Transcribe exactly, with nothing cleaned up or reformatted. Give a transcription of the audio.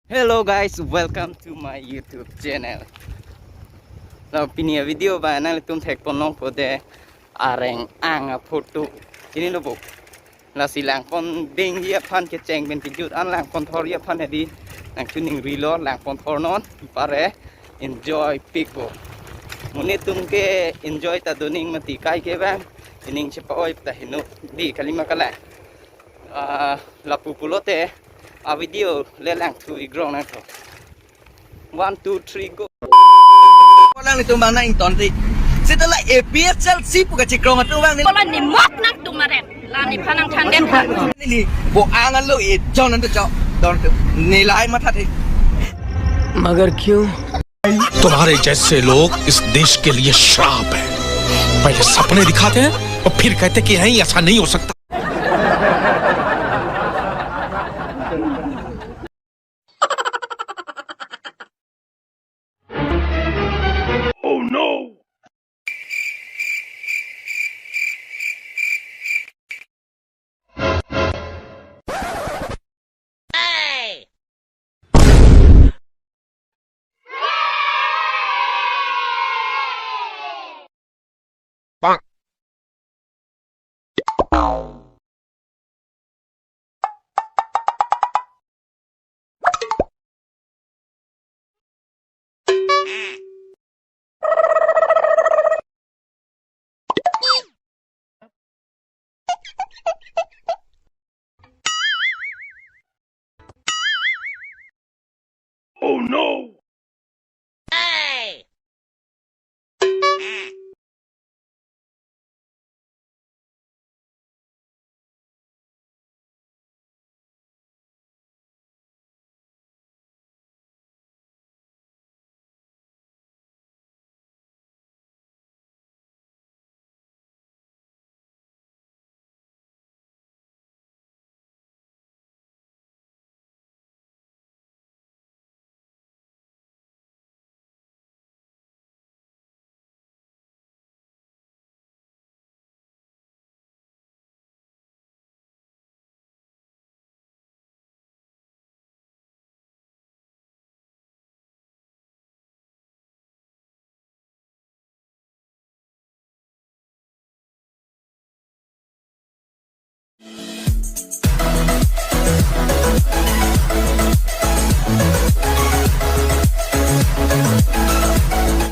Hello guys, welcome to my YouTube channel. Lo pini a-video ba nanglitum thekpon nangpo de areng ang a-photo. Ini lo bo. Lasi langpon dingji aphan kecheng pen kejut an langpon thorji aphan hedi nangchiningrilo, langpon thor non pare enjoy pikpo. Monit atum ke enjoy ta doning mati, kai ke bang ining chepa-oi ta heno di kalima kalang. Ah, lapu pulote a-video le langthu igrong nangthu. One, two, three, go. Kolang itum bang nang ington ti. Sita la A P H L C pu kachikrong atum bang ni. Kolang ni mok nang tumaren. La ni phanang thandet. Ni ni bo angan lo e jon antu chok. Don tu. Ni lai matha thi. मगर क्यों? तुम्हारे जैसे लोग इस देश के लिए श्राप है। पहले सपने दिखाते हैं और फिर कहते कि नहीं, ऐसा नहीं हो सकता। Oh no! Oh no!